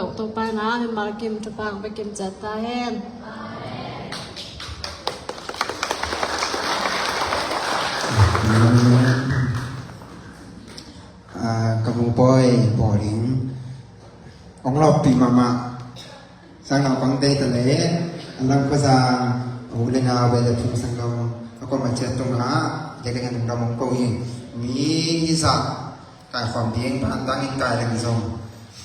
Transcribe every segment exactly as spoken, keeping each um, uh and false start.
Topa in a mimal kim thupha hong pia kim ciat ta hen. Ah, ka hong pawi pawl ding hong lawppih mahmah sang naupangte hi ta leh, a lam khuazang a u le nau, bia le phung, sanggam a kuamah ciat tungah, dek dek in lungdam hong ko hi. Mi hizah kaikhawm ding, pantang in kai leng zong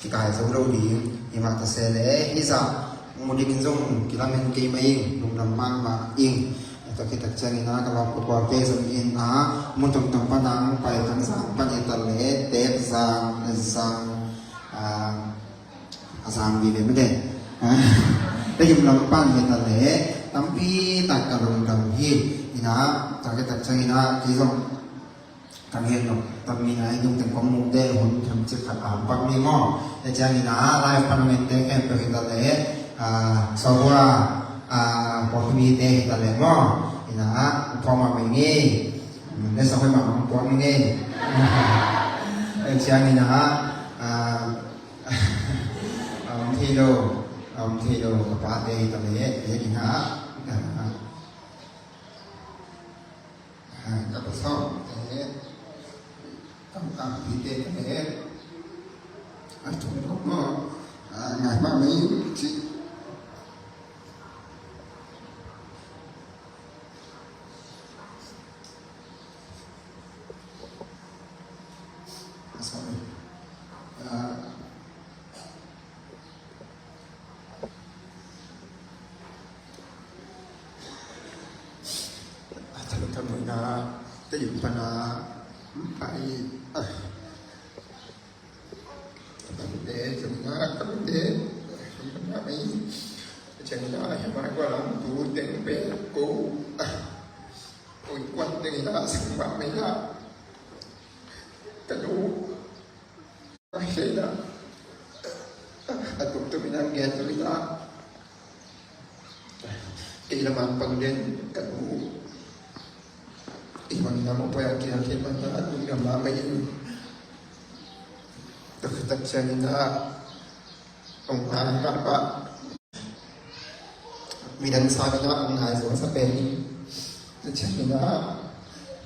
kikai zo lo ding. Himah ta se leh hizah mu dingin zong kilamen kei mah ing, lungdam mahmah ing. Tua khit tak ciangin a ka lawm ka pualte zong in a mun tuamtuam pan a hong pai, Tangzang pan hi ta leh, Tekzang, Zang, a, a Zang vive mite, Tedim lam pan hi ta leh, tampi tak ka lungdam hi. In a, tua khit tak ciangin a kei zong ka ngen lo, tam mi na i nungteng kong muh den hun tham cik khat a bak mi maw. Tua ciangin a live pan ngen te khempeuh hi ta leh, a, Sawbua, a, Pawlpi mite hi ta leh maw. In a, phawk mah mai ngei. Ne sa hoi mah mah puak ngei. Tua ciangin a, a, a om thei lo, a om thei lo, ka pate hi ta leh, in a, a, Ah, ka pasal te, kam kam pi te te, a tung tung mo, ah, ngai ma mi ci. Sorry. Ah, Talo talo na, tayo pa na, pai, ah. Tabang de, tabang na, tabang de, tabang na, pai. Cang na, ya ma kwa lam tu, teng pe, ko, ah. Oi, kwan teng na, sang ba, mai na. Talo. Kei la, a tumtum in a gen tum in a, kei la man pang den ka nu. I man na mo pa ya kei la kei man na a tum ya ma mai in. Tuk tak ciang in a, ong ma ma pa. Midang sa bek a ong nai zo sa pen hi. Tua ciangin a,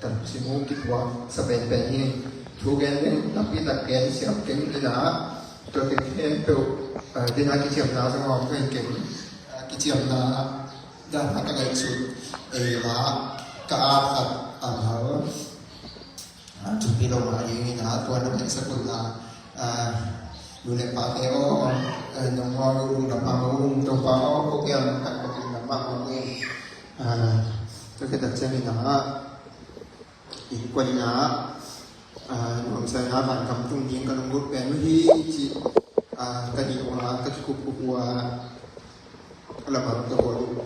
ka lungsim uh kituak sa penpen hi. Thu gen ding nakpi tak gen siam keng in a, tua teng khempeuh, eh, ding a kiciamna zong a om keng keng, eh, kiciamna dan a ka ngaihsut ei la ka a khat a hal. Ah, thupi lo mah ding in a, tua na ngaihsak un la, ah, nu le pate aw, eh, nong aw, lungdam mahmah ung, Topa aw, ko kiang khat ko lungdam mahmah ung. Ah, tua khit tak ciangin a, innkuan in a, ah, nuamsa in a, vangam tung ding ka lunglut pen uh hi ci, ah, ka nih uh a, ka kikup uh a, lamang ka gual uh.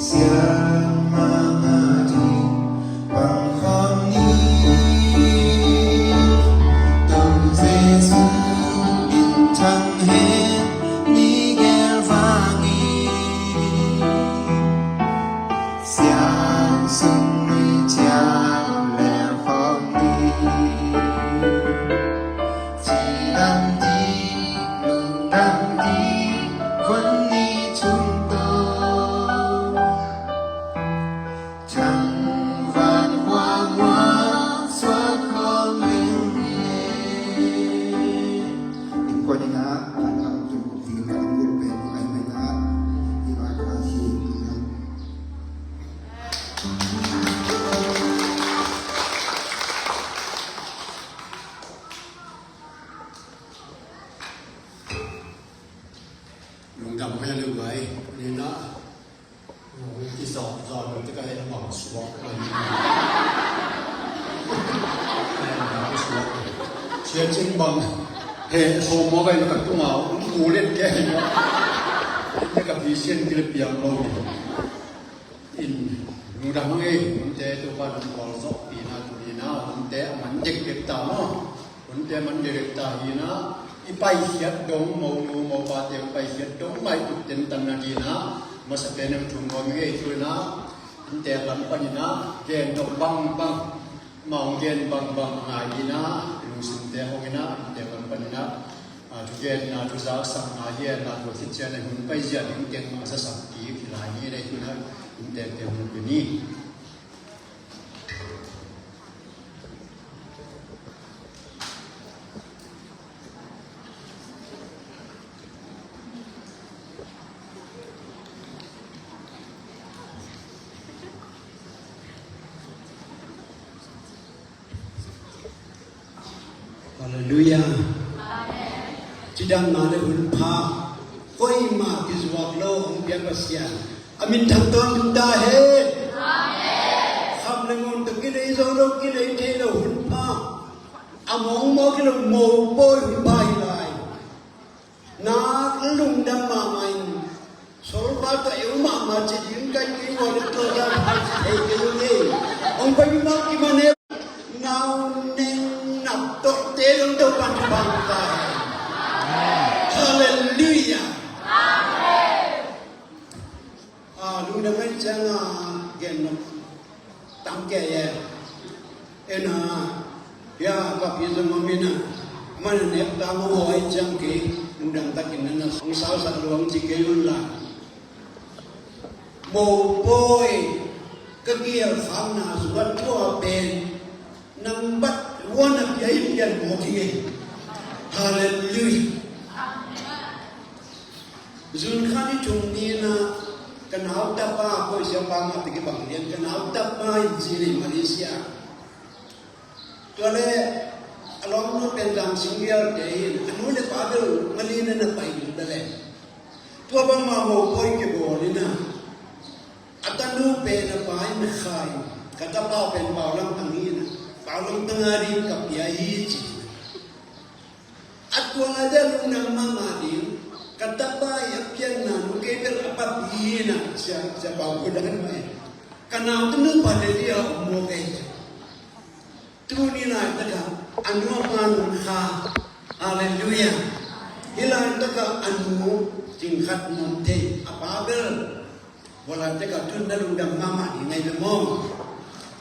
Siangmang a ding pangkhawm ni. Tung Jesu min thang hen ni gel vang i. Siang sung ni ciang lel khawm ni. Cidam ding, lungdam ding, khun ni chung tawh. Cang van huang huang suak khawm ling hi. Innkuan in ah, kan lam tung ding kan lam pen ai mai na. I ba ka hi. Lungdam hoi a le guai. Ni na. Ki zawh zawh lo te ka heh bang suak lo ni. Heh bang suak. Sia cing bang. He, homework ai lo ka tunga. Mu let ke ai lo. Ni ka pi sian ki le piang lo ni. In, lungdam hang ei, hunte Topa nong kawl zawhpihna, tuni-in ah, hunte a man dekdek ta maw. Hunte a man dekdek ta hi-in ah, i paikhiat dong, monu mopate hong paikhiat dong, mah i tut tentanna ding-in ah, masa pen hong thum nuam hang ei, tu-in ah, hunte lam panin ah, gen dong bangbang. Mah hong gen bangbang a ngai ding-in ah, i lungsimte hong in ah, i tek lam panin ah, a, thugenna, thuzaksakna hi a, na tua khit ciang a hun paizia ding teng mah zasak kik hi lai hi, na hi na, hun tengteng hun pia ni. Halleluiah. Cidamna le hun pha, koimah kizuak lo hong pia Pasian, a min thang tawntung ta hen. Kham le ngun tawh kilei zo lo, kilei thei lo hun pha, a mawngmawng hi lo, mopawi hun pha hi lai. Na lungdam mahmah in, solva tawh eu mahmah ci ding ka hi kei, ngawh le tua zan phal ci thei kei ung ei. Hong pai mi mah kiman e. Nau neng nap tawh te dong Topa'n thupha hong pia ta hen. Halleluiah. A, lungdam ahih ciangin gen nop tam kei e. En a, hia, ka pi zong om in a, man a nek ta maw, ahih ciang kei lungdam takin na na sawngsak lua ung ci kei un la. Mopawi ka geel khakna sungah tua pen number one a pia in pian mawk hi. Halleluiah. June kha ni thum ni-in ah ka nau tapa, koi siapa mah teki bang lian, ka nau tapa in ci ni Malaysia. Tua le a lawmnu pen Zam Sing Vial te in a nu le pa bel Malay na na pai ding bel e. Tua bangmah mopawi kibawl in ah, a tanu pen a pa in a khai, ka tapa pen Paulang Thang hi in ah, Paulang Thang a ding ka pia hi ci. A tua lai-a lungdam mahmah ding, ka tapa i a pianna nu kei bel a papi hi in ah, sia, sia Pau Khulang in mah e. Ka nau tanu pa le li a om mawk e. Tuni laitak ah a nu a pa nung kha. Halleluiah. Hih laitak ah a nu cing khat nong thei, a pa bel. Tua laitak ah tun na lungdam mahmah ding ahi ve maw.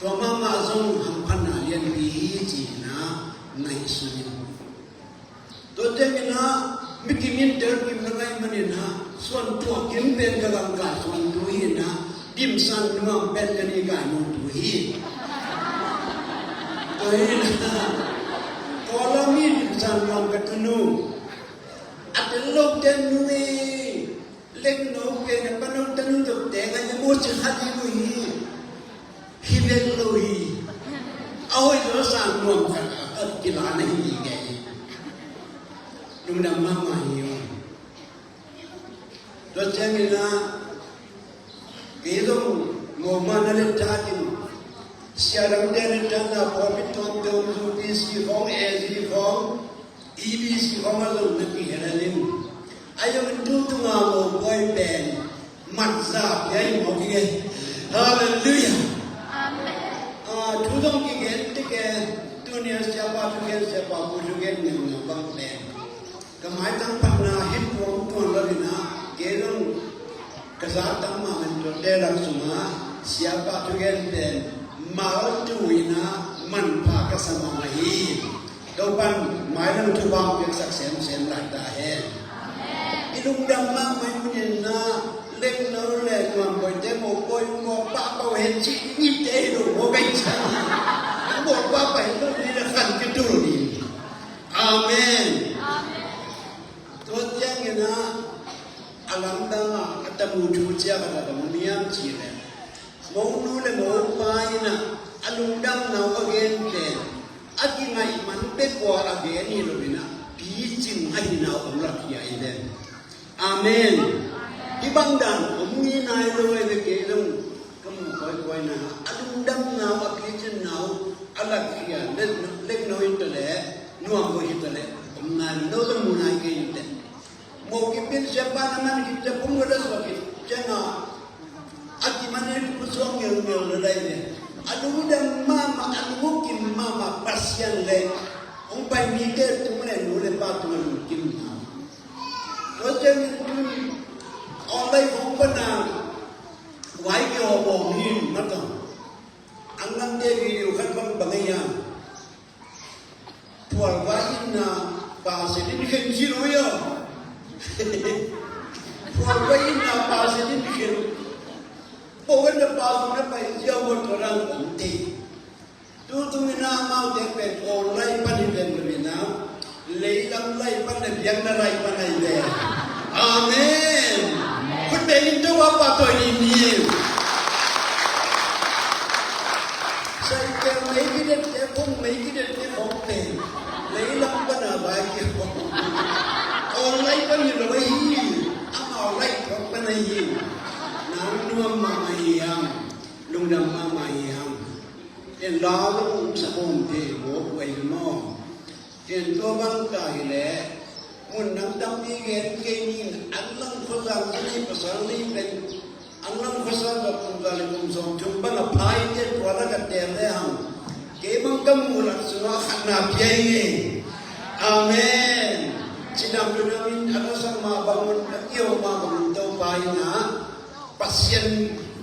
Tua mahmah zong hamphatna lianpi hi cihna ngaihsun in. Tua ciangin ah mi kim in tel kim na ngaih manin ah, suan tuah kim pen ka gangkai suan tu hi in ah, dimsan nuam pen ka ni kai nu tu hi. Tua hi in ah, Kawlgam mi dimsan nuam ka tunu. A tel lo ten nu hi. Lengno pen a pano tanu tawh teng a hi mu ci kha ding uh hi. Hi leng lo hi. A hoih zaw sang nuam khat a kila na hi ngei. Lungdam mahmah hi ung. Tua ciangin ah kei zong mawhmahna le tha ding, siadangte le tha na pawlpi tuamtuam, U P C khawng, A G khawng, E B C khawng a zong na kihel a lim. A zong in tu tunga mopawi pen Mansa pia hi mawk hi. Halleluiah. Amen. Ah, thu zong kigen tike, tuni a siapa thugen, siapa pu thugen neu neu bang pen ka maitang phatna hi tuamtuam lo in ah, kei zong ka zak tam mahmah in tuate lak sungah siapa thugen pen maltu in ah manpha ka sa mahmah hi. Topa'n mailam thupha piaksak semsem lai ta hen. I lungdam mahmah i mun in ah, Lekno le Nuam Boite mawhpawi, mawhpah pah hen ci, i ngite hi lo, mawh pen ci. Mawhpah pah hi lo, ni le khan kitul ni. Amen. Tua ciangin ah, a lamdang ah a tamu thu ciang a la dong niam ci le, monu le mopa in ah a lungdamna uh a gen pen a kingaih man bek uh a gen hi lo in ah, picing ahihna uh hong lakkhia hi ven. Amen. Hih bang dan om ngei nai lo hi ve. Kei zong ka mu kawikawi na, a lungdamna uh, a picinna uh a lakkhia, Lekno hi ta leh, Nuam Boih hi ta leh, om nai lo, no zong mu nai kei hi teh. Mawh kip in, siapa na man kip teh, pum ka da suak kip ciang a, a kiman in pusuak ngelngel lo lai ve. A lungdam mahmah, a lungkim mahmah Pasian le hong pai mite tung le, nu le pa tung a lungkimna. Tua ciangin tun online khong pan a vai kiawh bawm hi mah tawh. Angamte video khat bang bang ei a, phual vai inna pa se din khen ci lo hi a. Phual vai inna pa se din khen. Phual vai inna pa se din khen. Tutung in ah amaute pen online pan hi ven lo in ah, leilam lai pan le biakna lai pan ahi ve. Amen. Khut beng in Topa pahtawi ni ni. Cycle mei kidette, phone mei kidette khong pen leilam pan a vai kiawh, online pan hi lo hi. Amau lai khong pan ahi hi. Nang nuam mahmah hi hang. Lungdam mahmah hi hang. Ken la zong sa om thei mawk uh ahi maw? Ken tua bang ka hi leh, mun dang tampi gen kei ning, an lang khuazang za nei, pasal nei pen, an lang khuazang za kum za le kum sawm thum bang a phai te tua lak a tel le hang. Kei bang ka muh lak sungah khatna pia hi. Amen. Cidam ludam in a lasak mah bang un, a kio mah bang un Topa in ah Pasian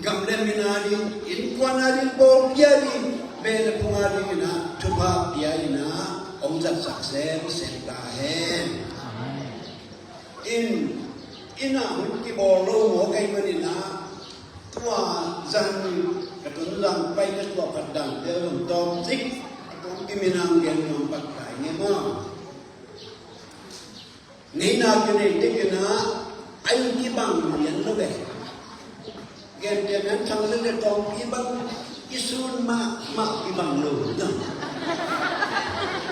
gam le min a ding, innkuan a ding, pawlpi a ding, ve le phung a ding in ah thupha pia in ah hong zatsak semsem ta hen. In, inn ah hun kibawl lo mawk ahih manin ah, tua zan ka tun zan pai ka tuah phat dangte zong tawm cik a tawm kimin ah hong gen nuam pah ta ing e maw. Neihna kinei tekin ah, a inn kibang lian lo ve. Gentehna in Thang Lek le Tawngpi bang i sun mahmah kibang lo.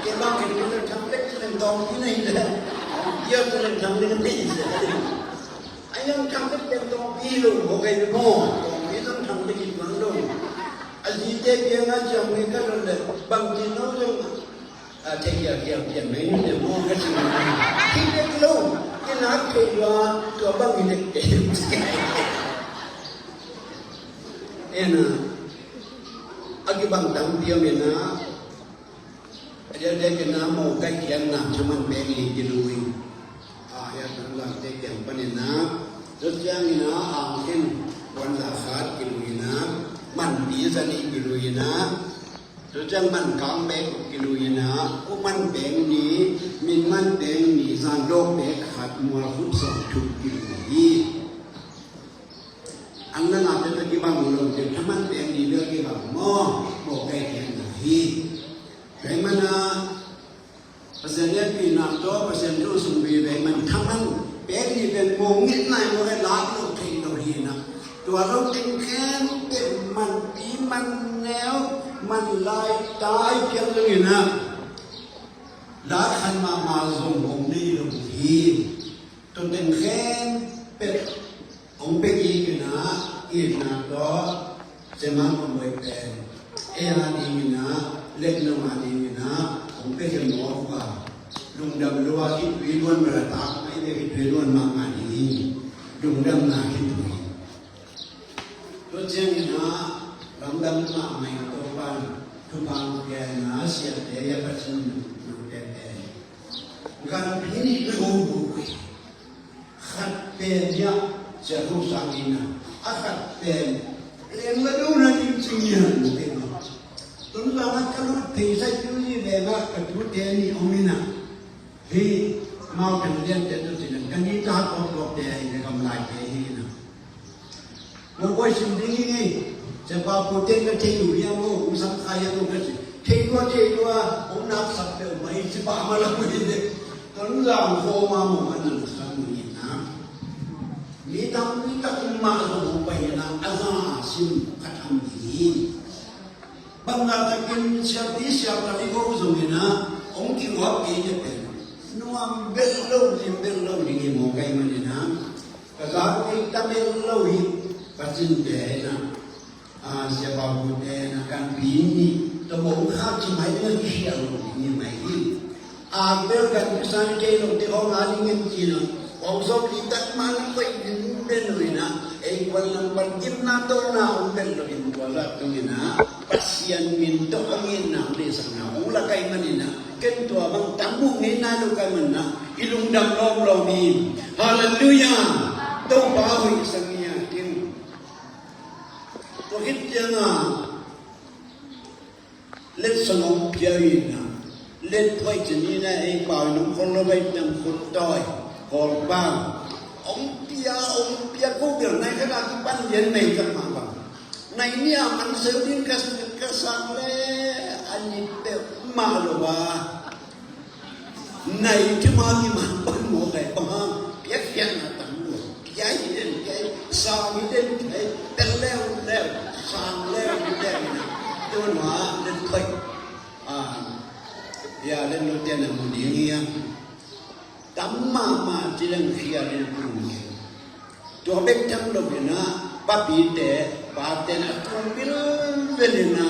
Kei bang kei le Thang Lek le Tawngpi na hi le, ia tu le Thang Lek na hi le. A yang Thang Lek le Tawngpi lo, maw kei le maw. Tawngpi zong Thang Lek kibang lo. A zite kiangah ciang mi ka lo le, bang ci no zong A, thei kiakiak pian mei ni le maw ka ci. Hi dek lo, i nak thei lua, tua bang hi dek te. Ena, a kibang tampi om ena, a diakdiak ena maw kaikhiatna thaman bek li kilui. A, hia tang lak te kiang pan ena, tua ciang ena, a, ken wan la khat kilui ena, manpi za nih kilui ena, Tua ciang man kang bek kilui ina, u man bek ni, min man bek ni, zan dawk bek khat, mual khut sawm thuk kilui hi. Ang na ngap te kibang lo, te tha man bek ni bek kibang maw, maw kai khen na hi. Kai mana, Pasian hehpihna tawh, Pasian thu sung vive man thaman pek ni pen mawng ngit nai lo, lak lo thei lo hi na. Tua lo teng khempeuh manpi, man neu, man lai tai phial lo hi na. Lak khan mahmah zong om nei lo hi. Tua teng khempeuh Hong pia kik ina, itna tawh, Sia Mang Nuam Boih pen ei a ding ina, Leknong a ding ina, hong pia kik mawk uh a, lungdam lua khitui luan mah la tak mai, pia khitui luan mahmah ding hi. Lungdamna khitui. Ciangin ah, lamdang mahmah in Topa'n thupha hong pia in ah, siate, a pasin nute te, ganpi nih le hong buk hi. Khat pen hiah, Sia Kho Sang in ah, a khat pen leng la do na ding ci ngian lo te maw. Tonzang ah ka lut phei sa, tu ni leng ah ka tute nih om in ah, hih amau Khang Lian te tawh ci leng, ka nitak kawkte ahi leh gamlai te hi in ah, Mawtaw sim ding hi ni. Sia Pa Pu Ten na thei uh hiam maw, U Sang Khai hiam maw ka ci. Thei lua, thei lua, hong nak sak peuhmah hi ci pah mah lo hi leh. Tonzang khawng ah maw, a na sak uh hi na. Mi tampi tak mah zong hong pai hi na, a za a sim khat om ding hi. Bang a takin siapi siapa li ko zong hi na, hong kiguak kei te pen nuam bel lo, lim bel lo ding hi maw, ka hih manin ah. Ka zak kei ta bel lo hi, ka cin te hi na. A, Sia Pa Pu te na ganpi nih tawh bawng khak ci mai ding a, kikhial lo ding hi mai hi. A bel ganpi sa kei lo te hong a ding in ci na. Hong sawm li tak mah na koih ding bel lo hi na. Ei kuan lam pan gimna tawh na hong bel lo in, tua zah tung hi na. Pasian min tawh hong itna, hong deihsakna hong lak ahih manin ah, ken tua bang tam uh ngei nai lo ka hih manin ah, i lungdam lawmlawm hi. Halleluiah. Topa hoih sa ing. Tua khit ciangin ah, letsong hong pia in ah, let phuai ci ni na, ei pau in hong khol lo bai tam khut tawi, Kawlpau. Hong pia, hong pia, ko bel nai khat a kipan lian mei khat mah bang. Nai nih a man seu ding ka, ka sak leh a nit peuhmah lo a. Nai thum a kiman pan maw, kai pang hang, piakpiakna tam lo. Kiai hi den, kiai, sang hi den, kiai, tel leu leu, sang leu leu. Tun ma, den thoi. A, ya, den lo ten a mu ding hi a. Tam mahmah ci leng khia den tung hi. Tua bek tham lo hi na, papite, pate na tung bilbel hi na.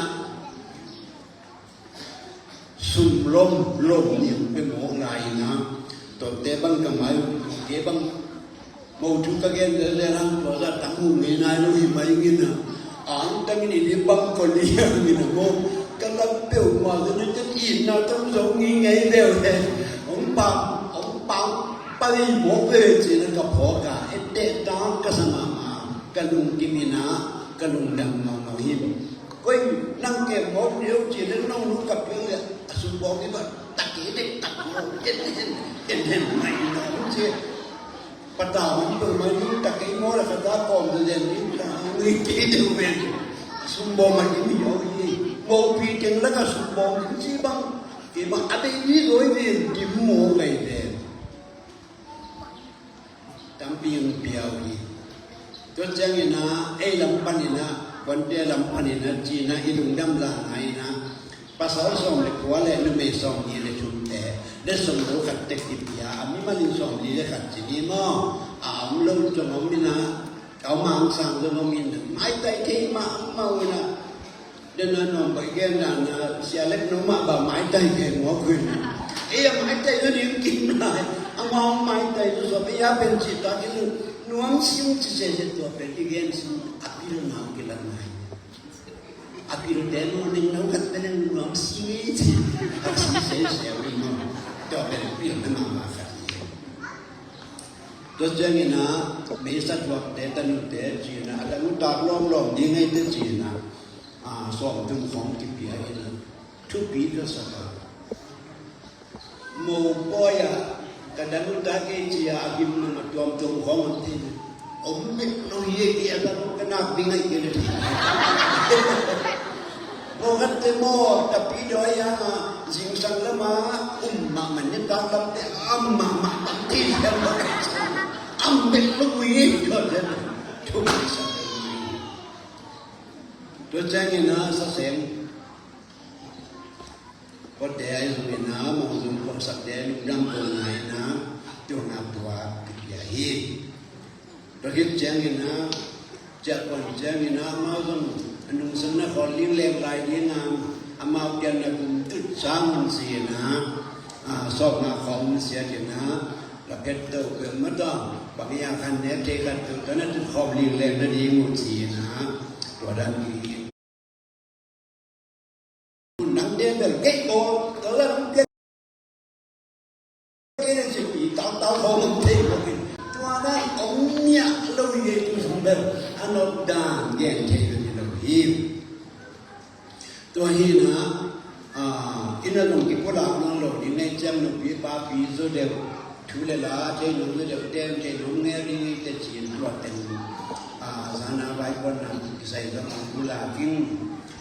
Sum lom, lom nih hong pia mawk lai hi na. Tuate bang ka mai, tuate bang mo thu ka gen lel lel hang, tua zah tam uh ngei nai lo hi mai ing in ah. Ang tangin i bang ko li ang in ah maw. Ka lam peuhmah zong na ten itna tam zong ngei ngei lel he. Hong pang, hong pang, pali mawk ve ci na ka phawk a. Etteh tak ka sa mahmah. Ka lungkim in ah, ka lungdam mahmah hi. Koi nang kem mawk ni lo ci leh nong lungkap piang leh a sum bawng hi bang, tak kei dek tak mawk, en hen, en hen mai nong ci. Patau man peuh mai nong tak kei mawk leh ka ta kawm leh len ding ta, nong lungkap kei dek men. A sum bawng man ding hi lo hi. Mawkpi teng lak a sum bawng ding ci bang. Kei bang a bei ni zoi ven dim mawk gai ven. Tampi hong pia uh hi. Tua ciangin ah, ei lam panin ah, Kawlte lam panin ah, ci-in ah, i lungdam lana in ah, pasal sawm le kua le numei sawmnih le thumte, le sawm lo khat tek kipia, a mimal in sawmli le khat ci ni maw, a om lo zong om in ah, a om hang sang zong om in ah, maitai thei mahmah uh in ah, Dena nuam bai gen dan a, sia lek no mah ba maitai kei mawk uh in. Ei a maitai lo ding kim lai. Amau maitai lo sawm ei a pen ci ta ki lu. Nuam sim ci se se tua pen i gen sim a pil nau kilat nai. A pilte no ning no khat pen nuam sim i ci. A ci se se wi no. Tua pen pil na ma ma khat. Tua ciangin ah, meisa tuakte, tanute, ci-in ah, a dang uh tak lawmlawm ding ei te ci-in ah, a, sawmthum khawng kipia in ah, thupi ka sak a. Mopawi ah, ka dang uh tak kei ci a, a gim nung a tuamtuam khawng om te in ah, om bek lo hi ei, a dang uh ka nak ding ei kei le. Pawlkhatte maw, Tapidaw a, zingsang lam a, um mahmah, nitak lamte a, um mahmah, tamte hiam, um bek lo uh hi, tua pen thupi sa. Tua ciangin ah, sa seng, kote a i zong in ah, mawng zong, kongsakte lungdam ko ngai in ah, tua na tua kipia hi. Tua khit ciangin ah, ciah kuan ciangin ah, amau zong a nungsang na khawl lingleng lai ding a, amau kiang na kum tut sang un ci-in ah, a, sawmnga khawng na siak in ah, la phet to peuh mah tawh, bang hiam khan nek thei khat peuh tawh na tut khawm lingleng na ding uh ci-in ah, dan hi. Nang te bel kei ko, ko la nang te kei le ci pi tau tau ko nang te ko kei. Tua nai ong nia lo ye tu song bel anok dan gen te lo hi. Tua hi na, ah, ina long kipulak nang lo ding nai ciang nupi papi zo deuh, thu le la thei nong zo deuh, tem thei nong nge ring te ci in tua teng, ah, zana vai kuan nang kisai zong ang pulak in.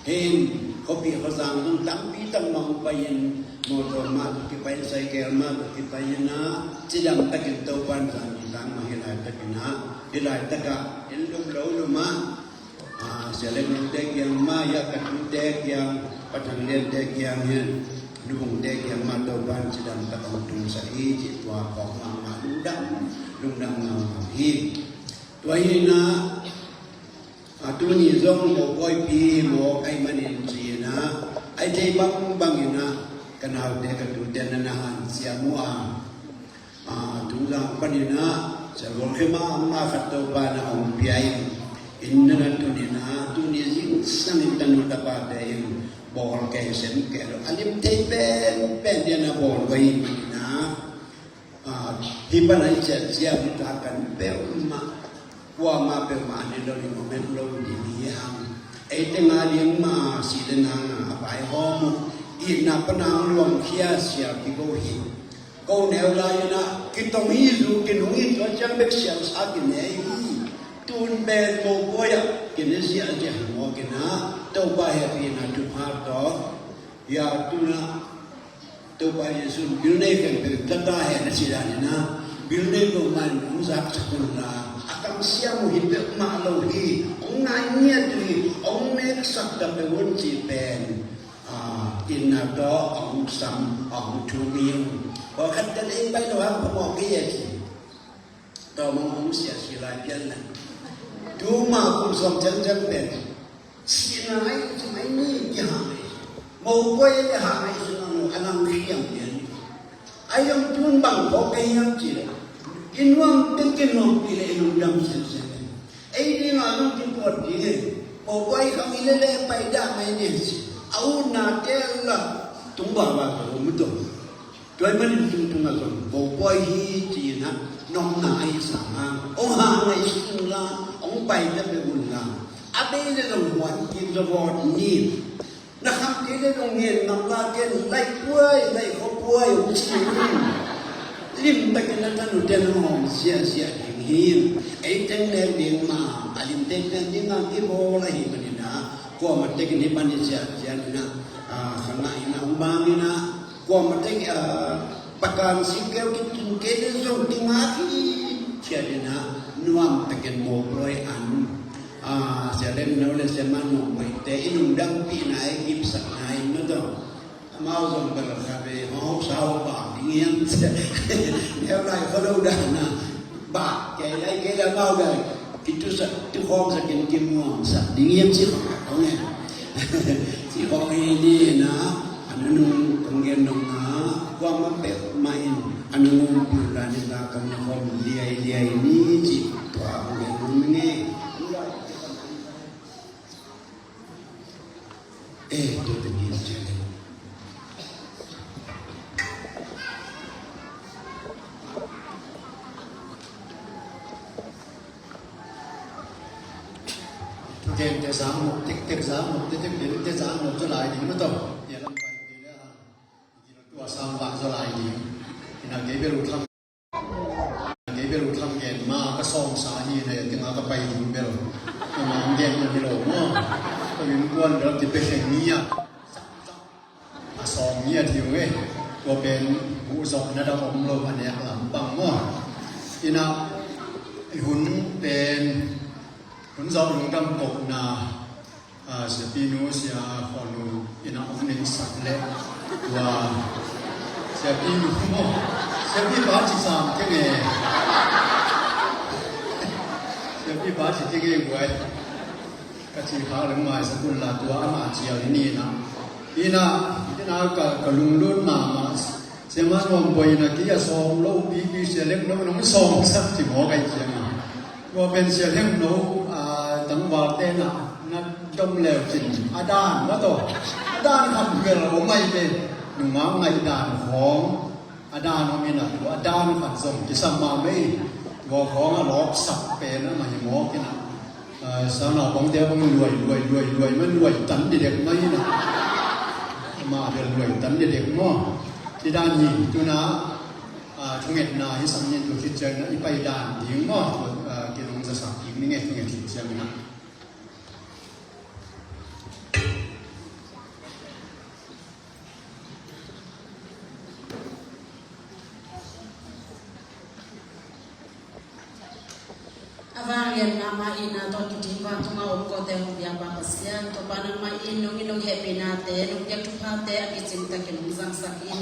Hin, kopi ko zang zong tampi tang mang pai in, motor ma tu kipai in, cycle ma tu kipai in na, cidam takin Topan zan ki tang ma hilai takin na, hilai taka, in lum lo lum a, Ah, Sia Lek Nung te kiang mah, ya ka tu te kiang, Patang Lian te kiang hian, Lubung te kiang mah Topan cidam tak hong tung sa hi, ci tua kawk mahmah lungdam, lungdam mahmah hi. Tua hi na, ah, tuni zong mo koipi mo kai manin ci na, ai thei bang bang ina, ka naute ka tute na na han sia mu a. Ah, tungzang panin ah, sia gual khema ama khat Topa na hong pia in, inn na na tun in ah, tuni zingsang in tanu tapate in bawl kei sem kei lo. A lim thei pen pen dia na bawl vai in ah, ah, hi pan ai sia sia mi ta kan peuhmah, kuamah peuhmah a ni lo in om em lo ding hi hang. Ei teng a ding mah si le nang a vaihawm uh, itna pan a luangkhia sia kigo hi. Ko neu lai-in ah kitong hi zu, kinung hi, tua ciang bek sialsa kine hi. Tun pen mopawi ah kine ziahziah hi mawk in ah, Topa hehpihna thupha tawh, ya tun ah Topa Jesuh in bil nei khempeuh tata hen a ci dan in ah, bil nei ko man hong zaksak un la, a kamsiam uh hi peuhmah lo hi, hong nai ngiat uh hi, hong neksak ta peuh un ci pen. Ah, itna tawh a hong sam, a hong thum hi ung. Pawlkhat ten ei pai lo hang phamawh kei a ci. Tawh mong hong sia si lai pian na. Tuma kum sawm ciangciang pen sihna ai ci mai ni kihang ai. Mopawi le hang ai ci nang lo a nang khiam pian. Ai om tun bang pawh kei hiam ci le. I nuam teng kinuampi le i lungdam siansian. Ei ding a lungkim puat ding hi. Mopawi khang i lele pai dah mai ni hi ci. A utna tel la tung baba ka um tung. Tua ahih manin tungtung a zong mopawi hi ci-in ah nopna ahi sang a. Hong hang ahi sung la, hong pai ta bek un la. A bei le zong huan kik zawvawt ni. Na kham kei le zong ngen ngam la ken laih puai, laih khua puai, hong ci in. Lim takin a tanu ten hong hawm ziahziah ding hi. Ei teng nek ding ma, a lim teng pen ding a kibawl ahi manin ah, kuamah tekin hi pan hi ziahziah in ah, ah, kha ngah in ah, hong bang in ah, kuamah tekin, ah, pakan singkeu kitun kei le zong kingak hi, ciat in ah, nuam takin mopawi an. Ah, sia lem no le sia man no mai te i lungdampihna i kipsakna i no dong. Amau zong bel khat vei hong hopsa hong bak ding hiam ci. Neu lai khualo dan a bak kei lai kei lai amau bel kitusak tukhawmsak in kimuangsak ding hiam ci khawng khat hong e. Ci khawng hi ni na a nunung kong gen nong na kuamah peuhmah in a nunung piu dan in la kam na khawm liailiai ni ci tua hong gen nong nge. Eh, tua tengin ciang. Gente zang mawk, tek tek zang mawk, tek tek bil te zang mawk zaw lai ding maw tawh. Tua sang vak zaw lai ding. Ina kei bel u thang, kei bel u thang gen ma ka sawm sa hi na, ina teng a ka pai ding bel. Ina ang gen na hi lo maw. Ka innkuan bel ti pe hleng ni a. A sawm ni a thiu e. Tua pen bu zawh na dang om lo a nek lam bang maw. Ina i hun pen Hun zawh lungdam kohna, ah, siapi nu, sia khuanu in a hong neisak leh tua siapi nu maw, siapi pa ci sam keng e. Siapi pa ci keng e guai. Ka ci khak leng maisak un la tua amah cial hi ni na. Ina, ina ka, ka lunglut mahmah. Sia man nuam boina ki a sawm lo pipi sia lek lo nong sawmsak ci maw kai ciang a. Tua pen sia lek lo, ah, tangvalte na, na Om leu cin a dan mah tawh a dan khat bel om mai ve. Nungak ngaih dan khawng a dan om in a, tua a dan khat zong kisam mahmah hi. Tua khawng a lawpsak pen a mah hi mawk in a. Ai, sangnaupangte bang luai luai luai luai mah, luai tan didek mah hi na. Amah bel luai tan didek maw. Ci dan hi. Tuna, ah, thungetna hi sang in, tua khit ciangin a i pai dan ding maw. Tua, ah, kinong zasak ding ni nge, thunget khit ciangin a. A vangliatna mah in a, tawh kidim vantung a om kote hong biak Pa Pasian, Topa nangmah in nong it nong hehpihnate, nong piak thuphate a kicing takin hong zangsak in.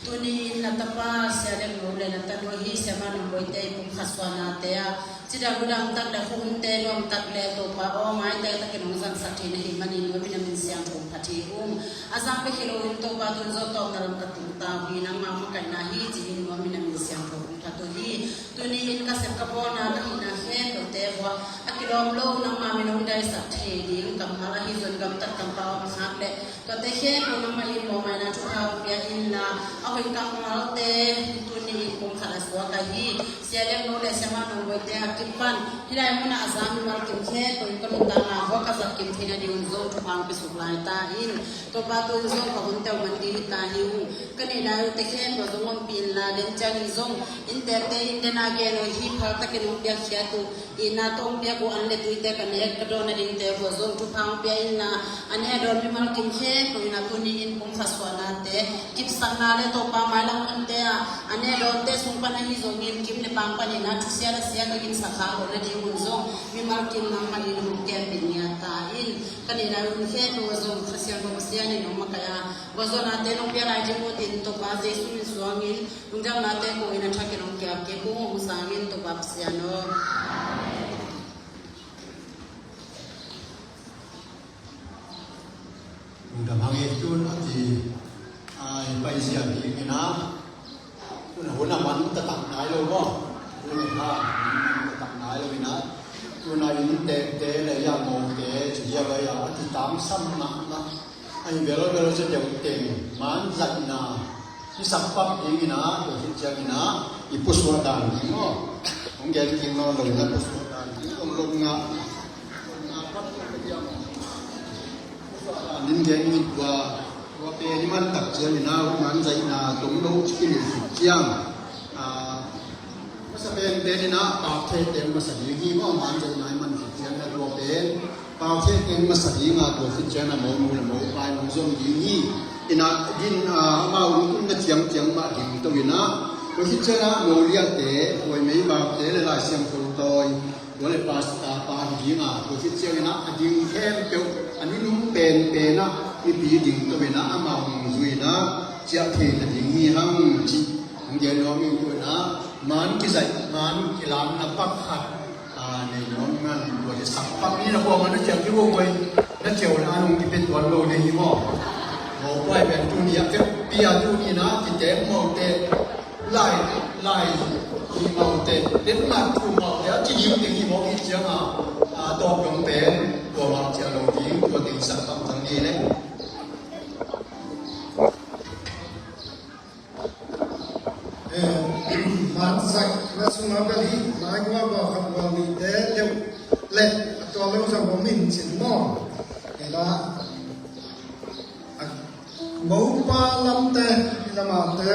Tuni in na tapa Sia Lian Ngo le na tanu ahi Sia Ma Nong Boite i pumkhat suahnate ah cidam ludam tak le hunte nuam tak le Topa aw, maite takin hong zangsak thei na hih manin nuam in a min siangtho phat hi ung. A zang bek hi loin Topa tun Zo tawpna lam ka tungta uh hi, nangmah makaihna hi ci-in nuam in a min siangtho phat uh hi. Tuni in ka sep ka bawlna ka hihna khempeuhte uah a kilawm lo nangmah min hong daisak thei ding kammal ahi zong gamtat kampau a khak le tuate khempeuh nangmah in mawhmaina thupha hong pia inla, a hoih kammalte tuni in kum khat a suak ahi Sia Lian Ngo le Sia Ma Nong Boite a kipan hih lai munah a za mimal kim khempeuh in ka nuntakna uah ka zat kim theihna ding un zong thupha hong pia suk lai ta in. Topa tun zong ka hun teuh man ding hi ta hi ung. Ka neih lai uh te khempeuh zong ompih inla, den ciangin zong inntekte in den a gen uh hi, phal takin hong piakkhiat uh, itna tawh hong piak uh an le tuite ka nek ka dawn nadingte uh zong thupha hong pia inla, an heh dawn mimal kim khempeuh in a tuni in pumkhat suahnate kipsakna le Topa mailam ante ah an heh dawnte sung pan ahi zongin kim le pang panin a thusia le sia ka ginsak khak loh nading un zong mimal kim nangmah in hong kempih ngiat ta in. Ka neih lai hun khempeuh ah zong Kha Siangtho Pasian in hong makaih a, gualzawhnate nong pia lai ding uh in Topa Jesu min suangin lungdamnate ko in a thakin hong kiap kei kung hong sangin Topa Pasian aw. Lungdam hang e. Tun a ti, a, i paizia ding in a, tun a hun a man taktak nai lo maw? Tun a hun a man taktak nai lo in a, tun a inntekte le a mawte ci hi a, a kitangsam mahmah. A hi bel bel ci deuh teng man zaihna i sak pak ding in a, tua khit ciangin a i pusuah dan ding maw? Hong gen ding nawn lo in a pusuah dan ding, hong lo ngah. Nin gen in tua, tua pen i man tak ciangin a, man zaihna tom lo ci kei khit ciang. A, masa pen pen in a, pau thei teng masa ding hi maw, man zaihna i man khit ciang a tua pen. Pau thei teng masa ding a tua khit ciang a mo nu le mo pa in hong zom ding hi. In a din a, amau lungtum na ciang ciang mah ding to in a. Tua khit ciang a mo liate, huai mei baute le Lai Siangtho tawi. Tua le pastor pa hi ding a, tua khit ciangin a, a ding khempeuh, a nunung penpen a, mipi ding to in a, amau nung zui in a, ciah thei na ding hi hang ci. Hong gen nuam ing tua in a, man kizaih, man kilamna pak khat, a, nei nuam ngan tua hi sak pak ni na kuamah na ciah kihuai, na ciah uh le an hong kipia tuan lo ding hi maw? Maw kuai pen tuni a kep pia tuni in a, kitem mawte, lai, lai, hi maute, Denmark tu maute, a ci ding ding hi mawk hi ciang a, a, tawp dong pen, tua mah ciang lo ding, tua ding sak tam tang ni le. Eh, man sak, na sung a bel hi, nai gua gua khat gua ni te, deuh, le, a tua lo sa bom min cin maw. Ela, a, Mopa lamte, i lamate,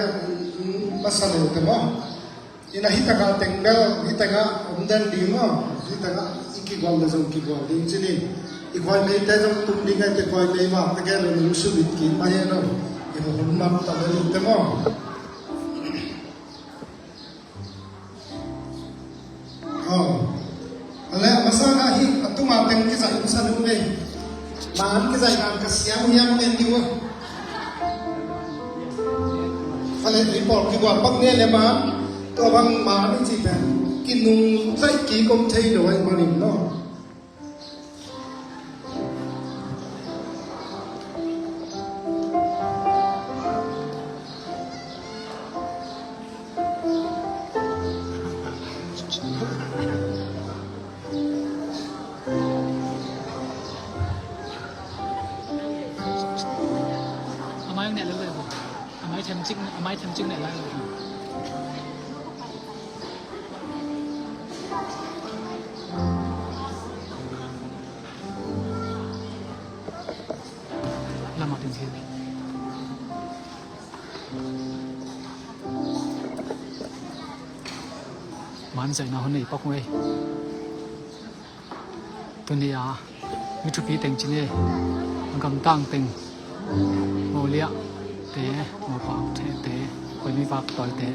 mm, masa lo te maw. Ina hi taka teng bel, hi taka om den ding maw. Hi taka i kigual le zong kigual ding ci ni. I khuai mei te zong tum ding ai te khuai mei mah te ke lo nung subit ki ma he lo. I ho hon map ta le lo te maw. Aw. A le, a masa na hi, a tuma teng kizaih in sa ding ve. Man kizaih dan ka siam hiam en ding uh. A le, i pawl kigual bang ne le man, tua bang man i ci pen, kinung zaih kik om thei lo ai man in lo. Neh lai lai bo. A mai themcik, a mai themcik neh lai lai bo. Lama tin thil. Man zaina hun nei pak uh ei. Tuni a mi thupi teng ci ni, a gamtang teng, Moliah te, Mopak te, Khuaimi vak tawi te.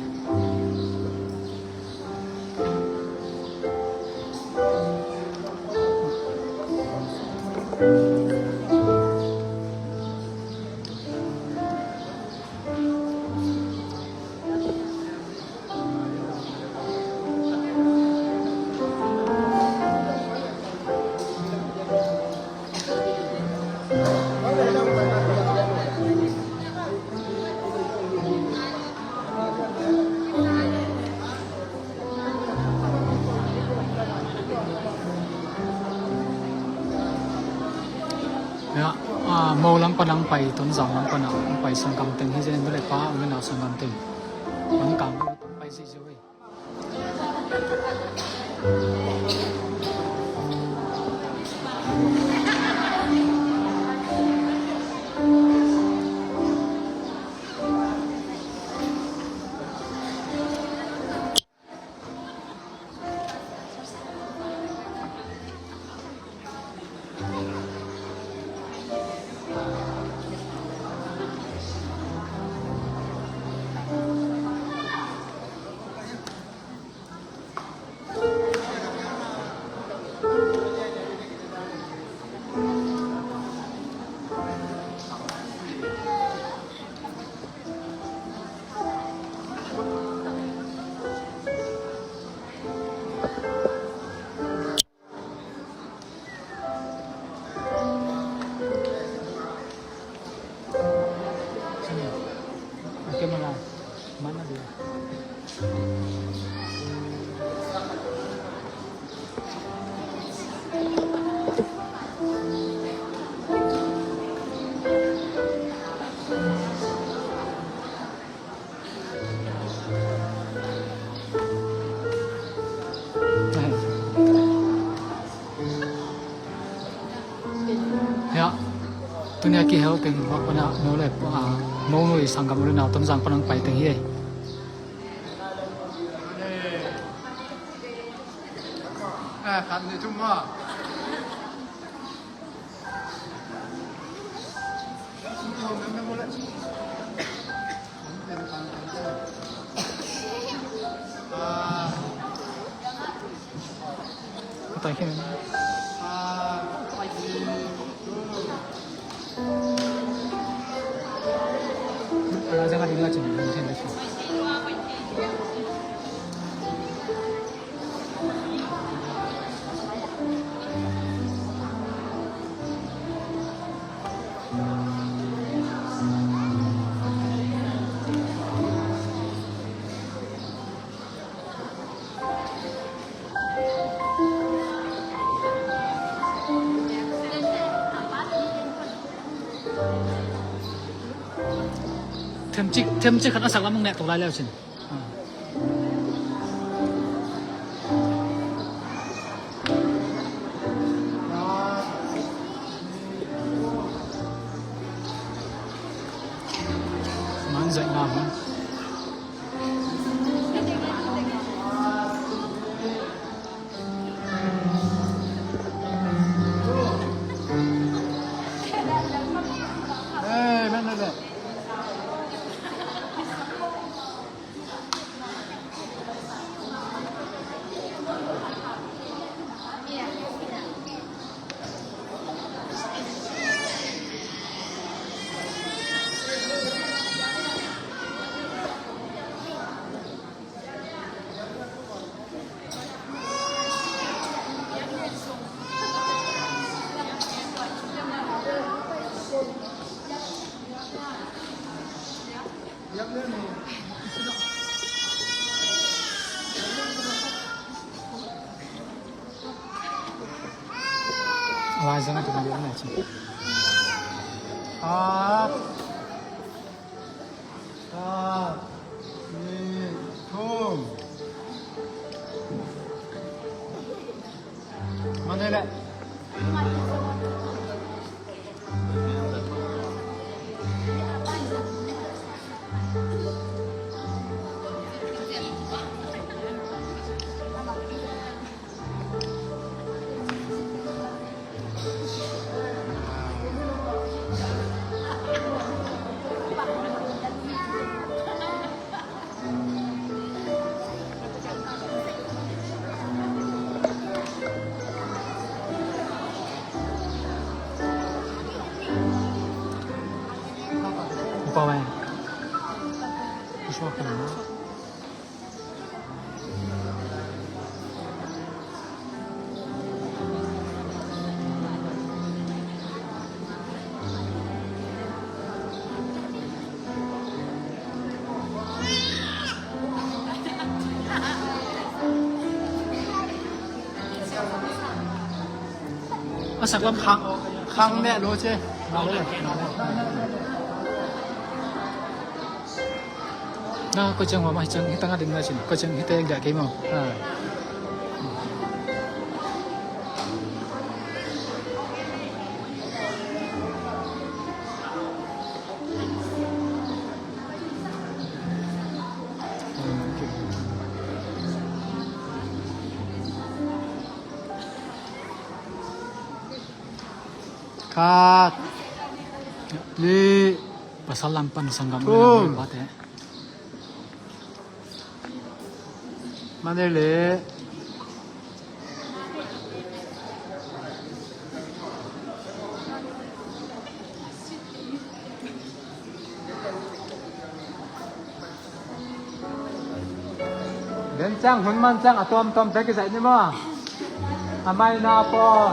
Ya, ah, Mo lam pan ang pai, Tonzang lam pan ang pai, sanggam teng hi zen, bele pa, umi nau sanggam teng. Pan kang pai zi zi wei. Hiah, tuni a kihel teng, mak pana, no le, ah, Mo nui sanggam uri nau Tonzang pan ang pai teng hi ei. Eh, khat ni thum ma. Themcik, themcik khat a sak lam hong neh to lai leu cin. Man zaih ngam. A lai zang a tum lian na ci. Ah. Khat, nih, thum. Mane le. A sak lam khang, khang ne lo che. Na, koi ciang hua ma, hi ciang, hi tang a ding na cin, koi ciang hi teng dia kei mo. Ah. Khat. Nih. Pasal lam pan sanggam. Thum. Mate. Mane le. Den ciang hun man ciang a tuamtuam te kizaih ni maw? A mai na paw.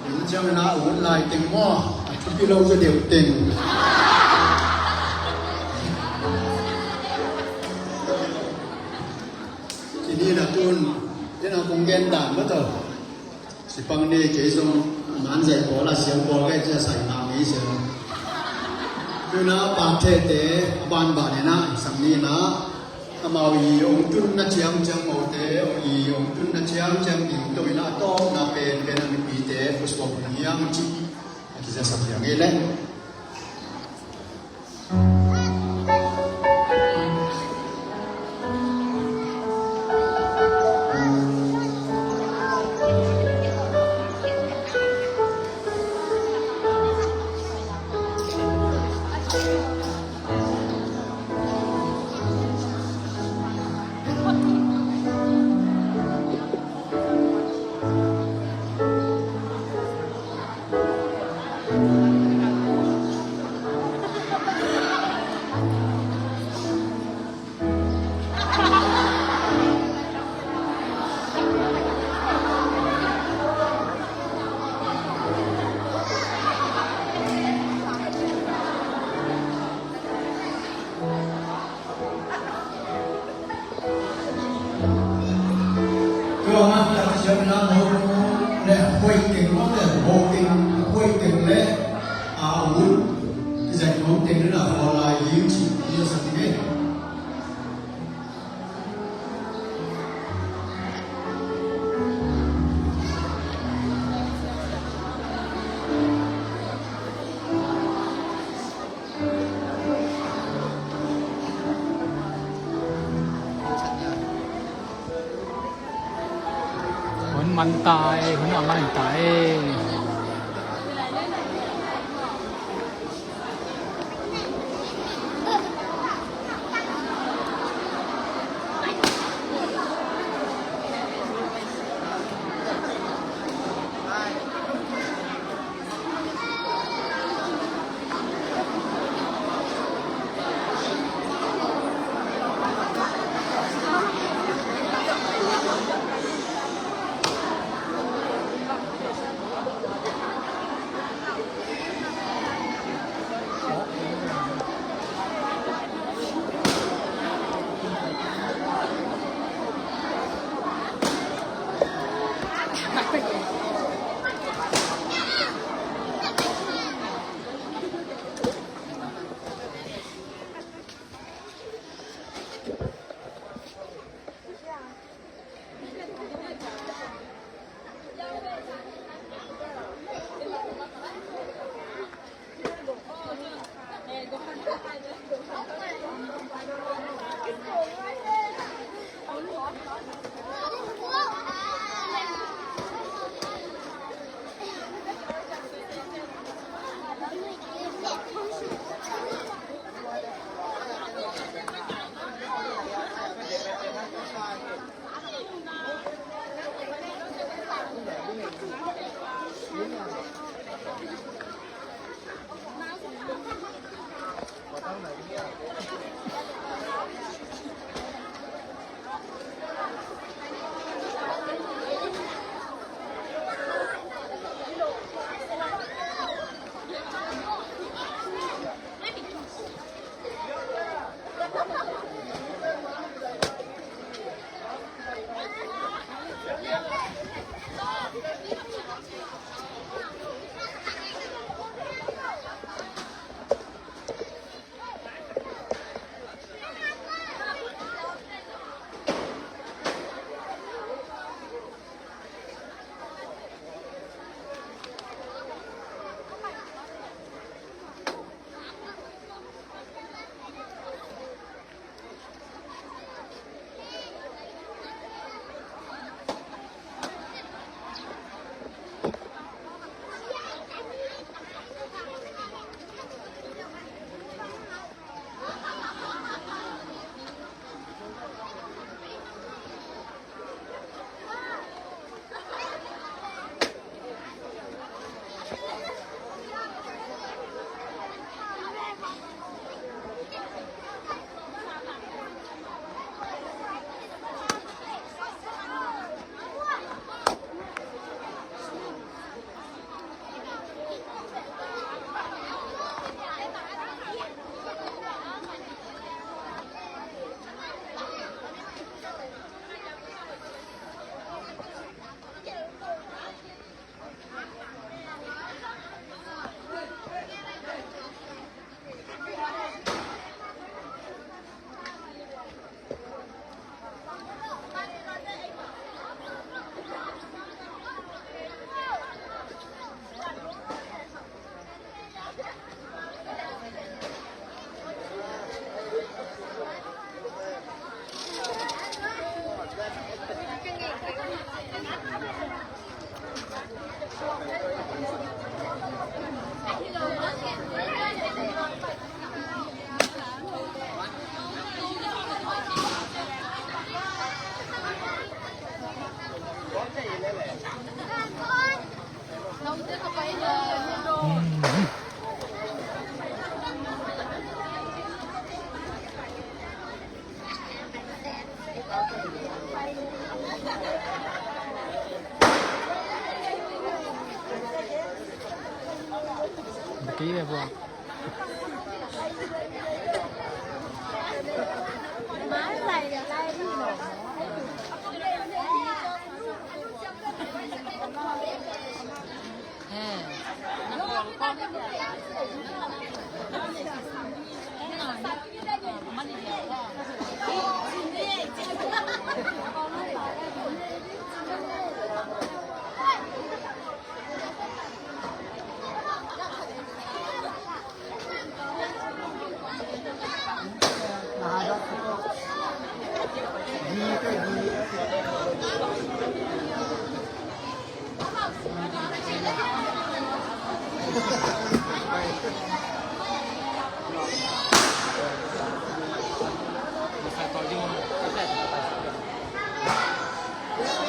Ina ciang ina ut lai teng maw, a thupi lo zaw deuh teng. Kini na tun, ina kong gen dan maw tawh. Sipang ni kei zong man zai pawl a siang pawl kai cia sai ngam ngei sia. Tuna pakthe te a banban ina sang ni na amau i ong tun na ciang ciang mau te ong i ong tun na ciang ciang ding to ina a tawp na pen pen a mipi te puspong hiang ci a kizia sak hiang ngei le. Tua mah takciangin a mawtaw le hoih teng mawk le hoih teng, hoih teng le a ut zaih mawk teng le a khawl lai ding cih i a sak i ngei. Ang tai, hun ang ang tai.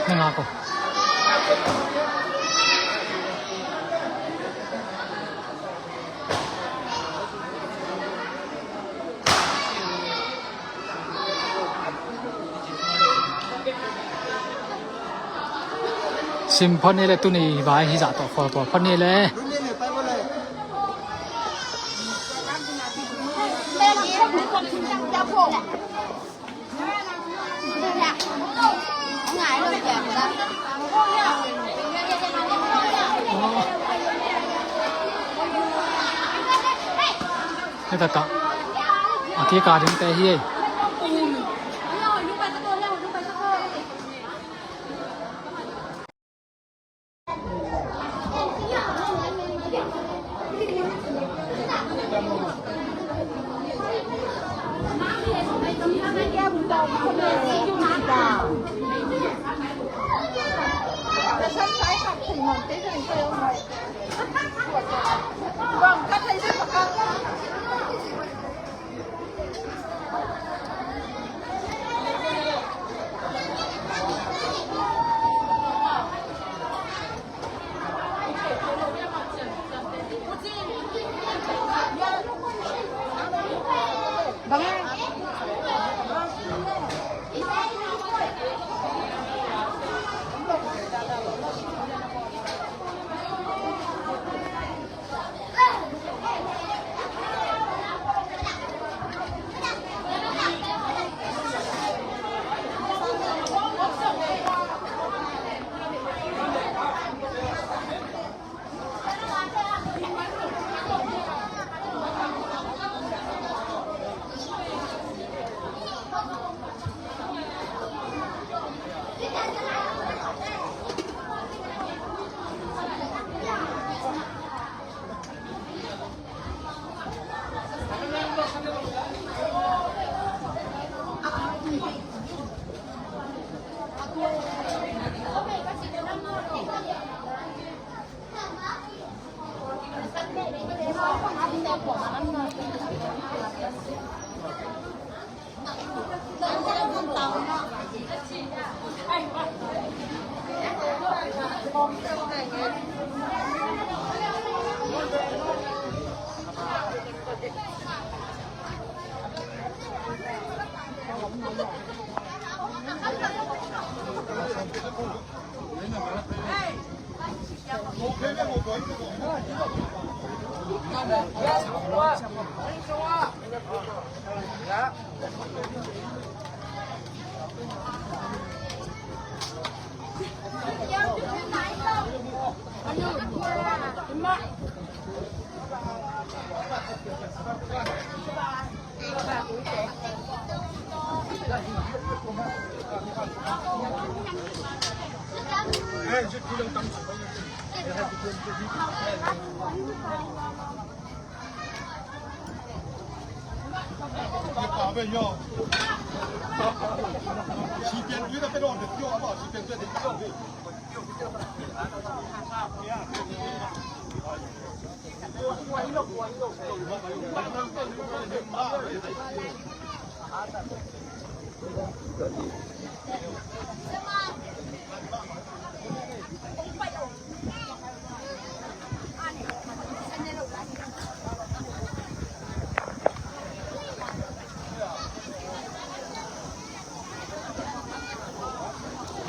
Nangako. Sim phot ni le, tuni vai hi zah tawh khual tua phot ni le. Hei, tata. A kik a ding te hi ei.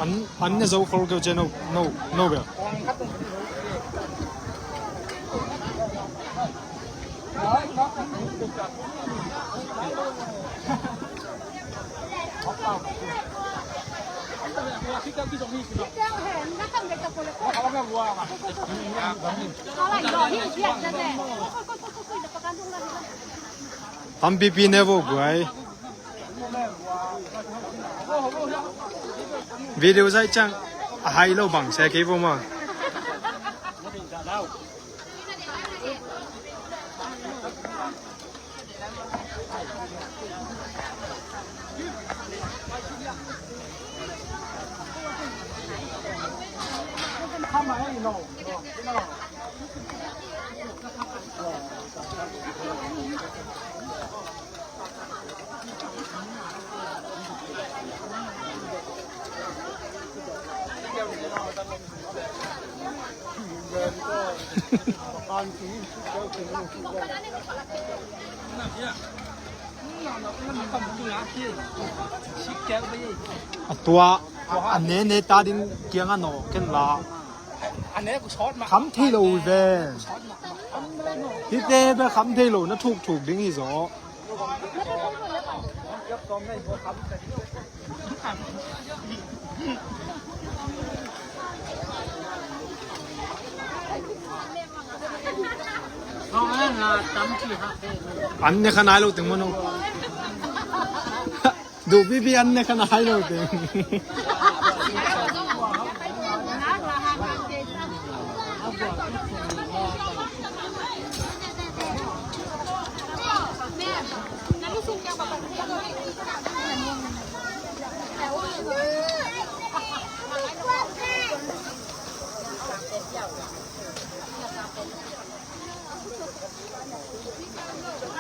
An, an ne zo khol keu cia no, no, no bia. Tampipi ne vo guai. Video zai ciang a hai lo bang se kei vo ma. A tua a nene ta ding kiang a nawh ken la. Kham thei lo uh ve. Hihte bel kham thei lo na thuk thuk ding hi zaw. An ne kha nai lo teng maw no. Duh pipi an ne kha nai lo teng.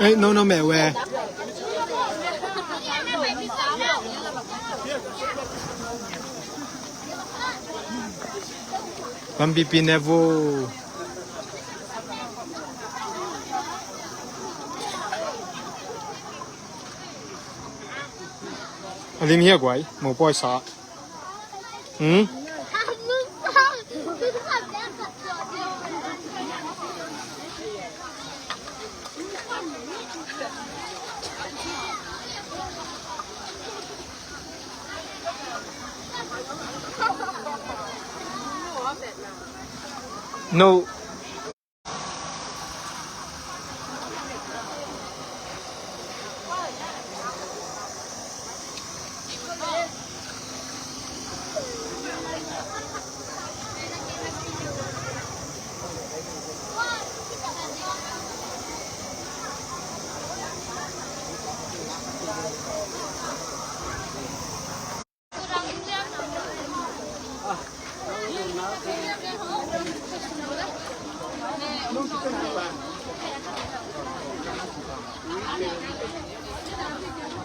Ei, no, no, meh we. Bambi pi ne vo. A lim hia guai, mo poi sa. Hmm? No.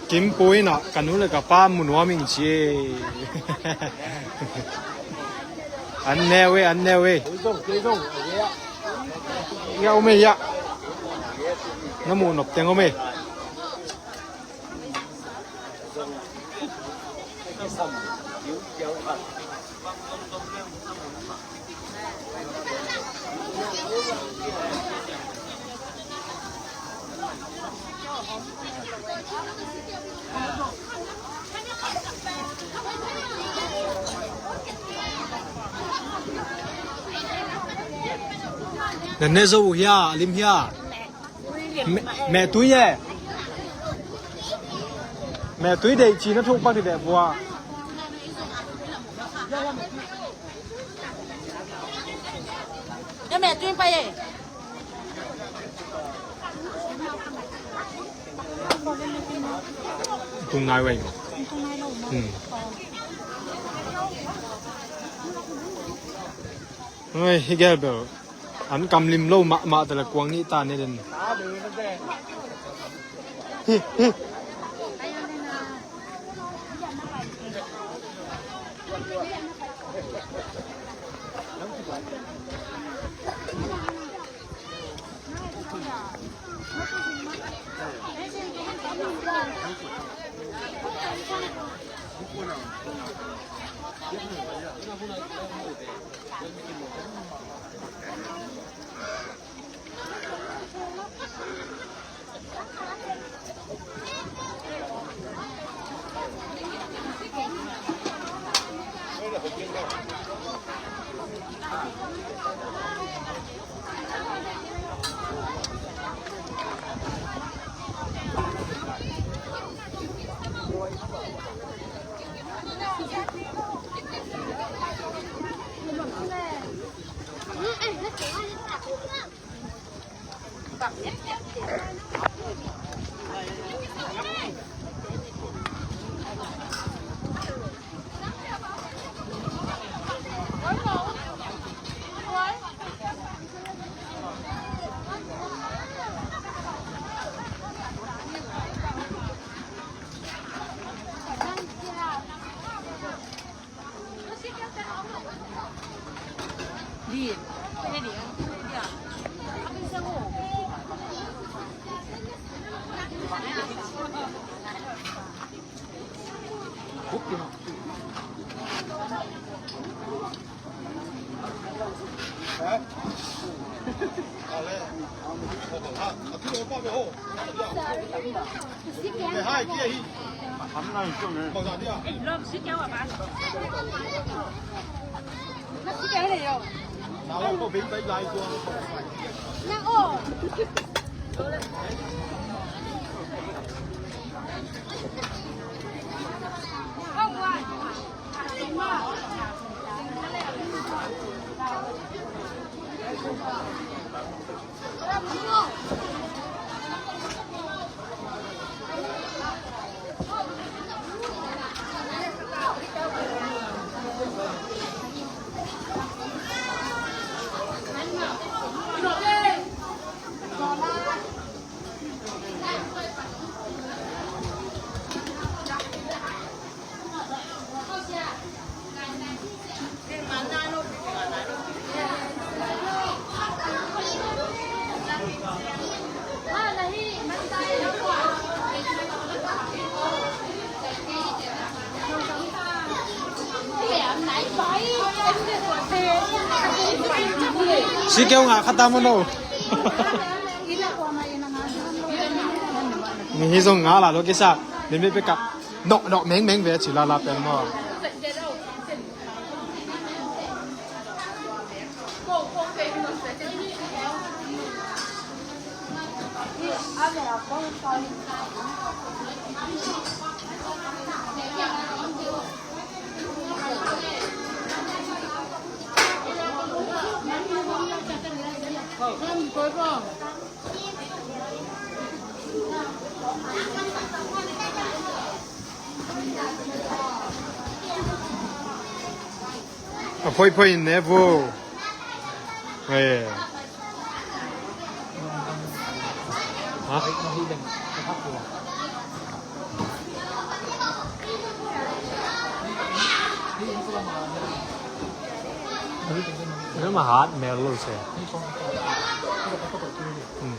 Kim Pu in ah ka nu le ka pa mu nuam ing ci. An neu e, an neu e. Ia, um e, ia. Na mu nop teng um e. Na ne zo uh hia, a lim hia? Meh, meh tui e. Meh tui deih ci na thuk pak dih deh vua. Na meh tui pai e. Tung nai wei. Hmm. Oi, hi gel bel. An kam lim lo mahmah ta le kuang nih ta ne den. Si keu nga khata mo no. Ni hi zong nga la lo kisa. Ni mi peka. Nok nok meng meng ve ci la la pen mo. A phoiphoi in ne vo. Eh. Ha? Ina mahat mel lo se. Hmm.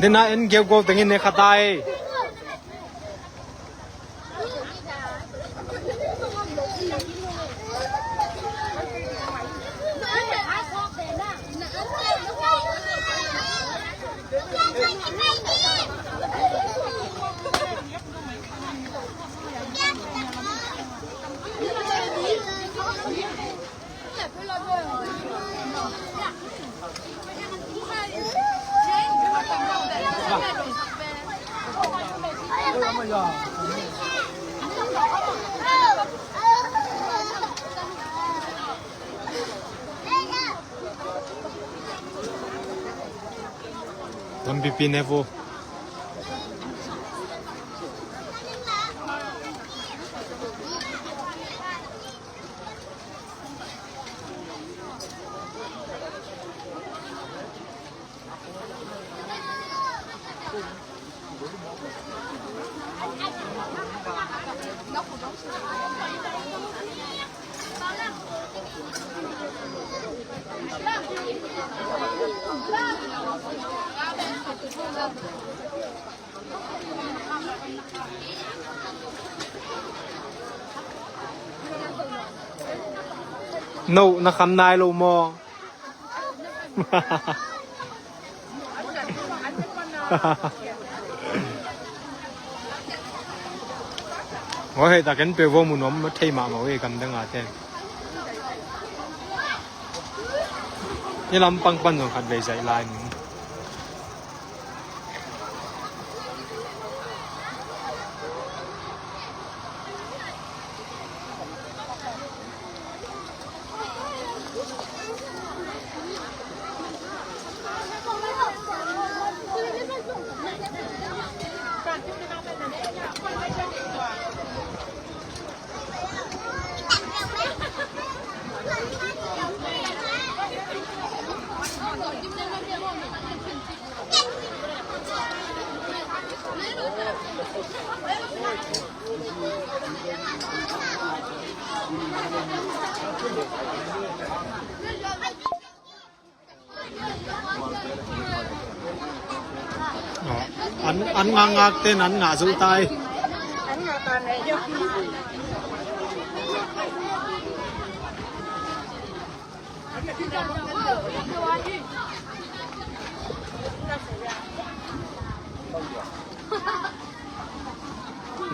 Dena en geu gol tengin ne khatai. Lampipi ne vo. No, na kham nai lo maw? Hoi, hei, takin pe vo mu nuam thei mahmah uh e, gamdang a te. Ni lam pangpan zong khat vei zaih lai ning. An, an ngakngak ten an ngah zo tai.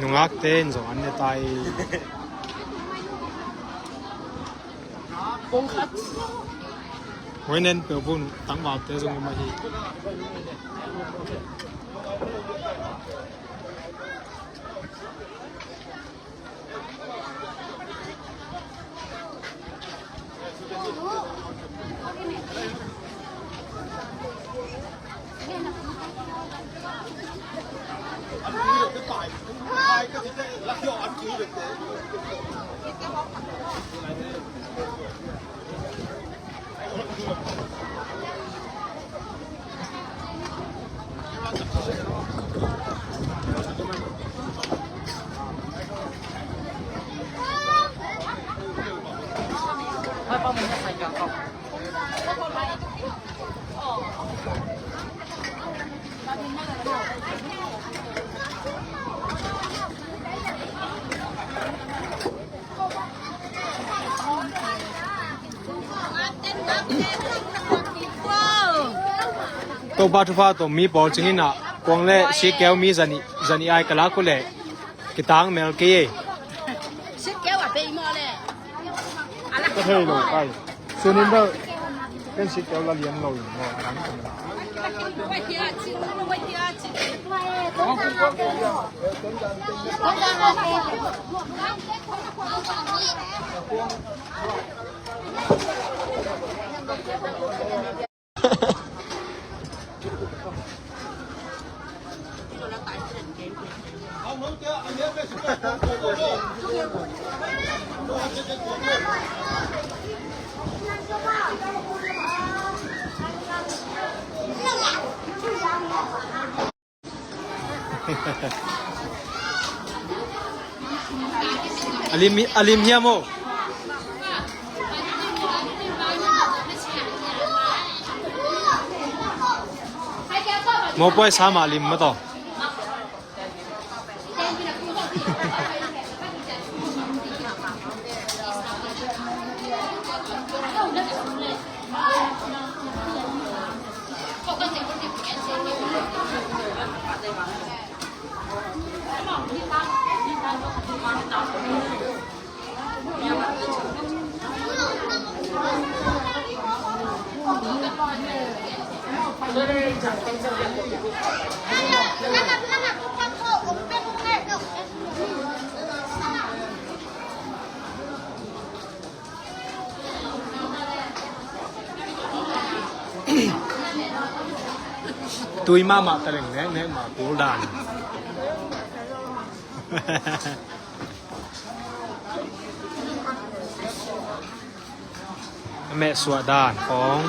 Nungak ten zong an ne tai. Hoi nen pe vun tangval te zong om ahi. Topa thupha tawh mi pawl cingin ah kuang le sikeu mi zani, zani ai ka lak uh leh kitang mel kei ei. Sikeu a bei maw le? Ka thei lo kai. Sunin bel ken sikeu la lian lo in maw, a dang kum la. A lim, a lim hiam aw? Mawpuai sa mah lim mah tawh. Tui mahmah taleng nek nek mah kul dan. A meh suah dan khawng,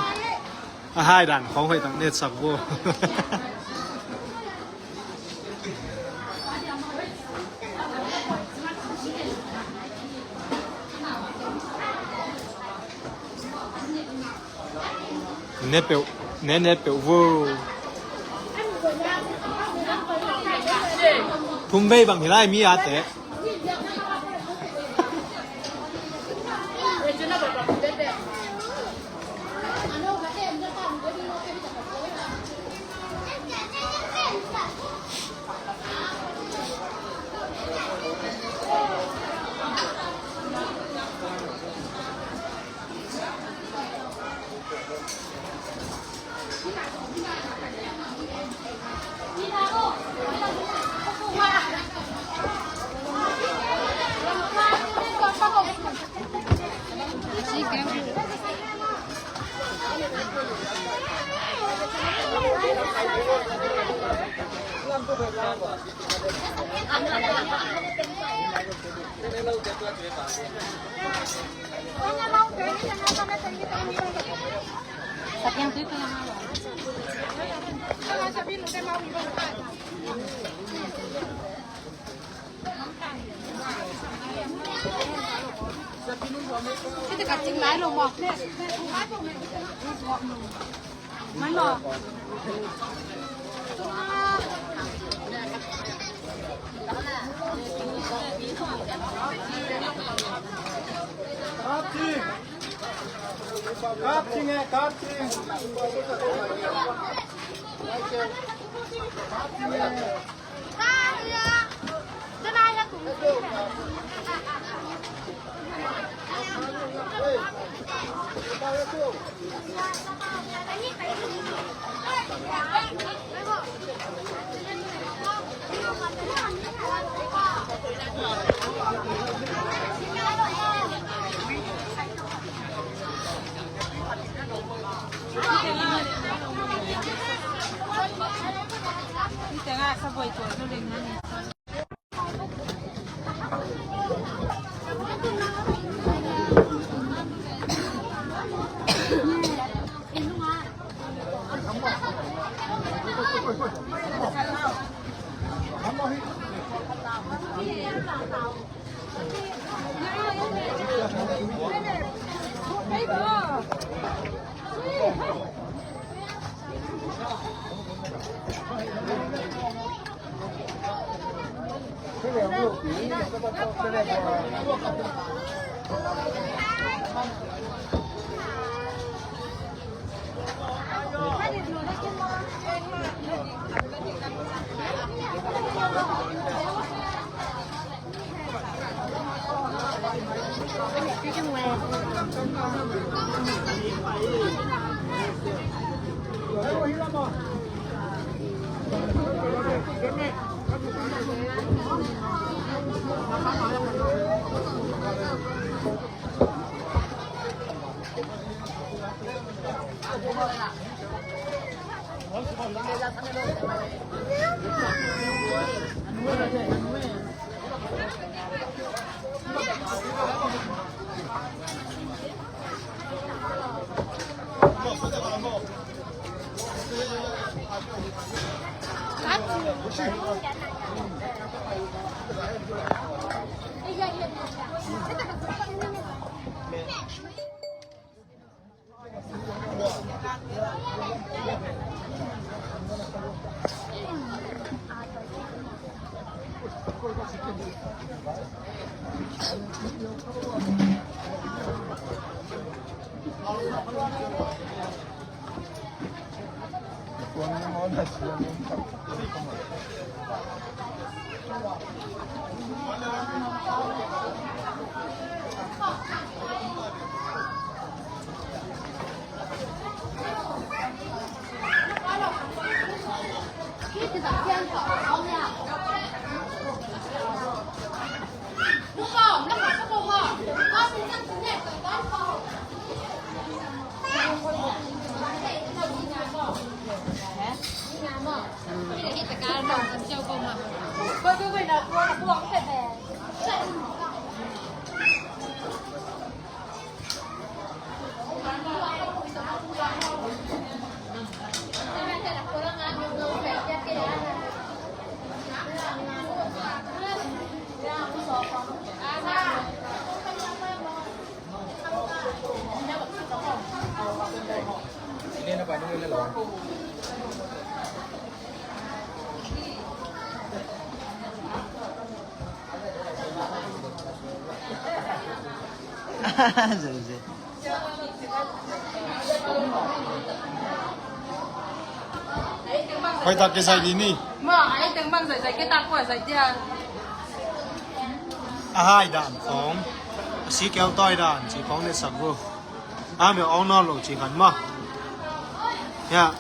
a hai dan khawng hoih tak netsak vo. Ne peuh, ne ne peuh vo. Thum vei bang hi lai mi a teh. Kap cing e, kap cing. Kap cing e. Hoih tak kizai dih ni. Ma, ai teng bang zai zai ke tak kua zai dia. A hai dan khong, a si keu tawi dan ci khong ne sak gu. A mi ong nawn lo ci khan ma. Ya.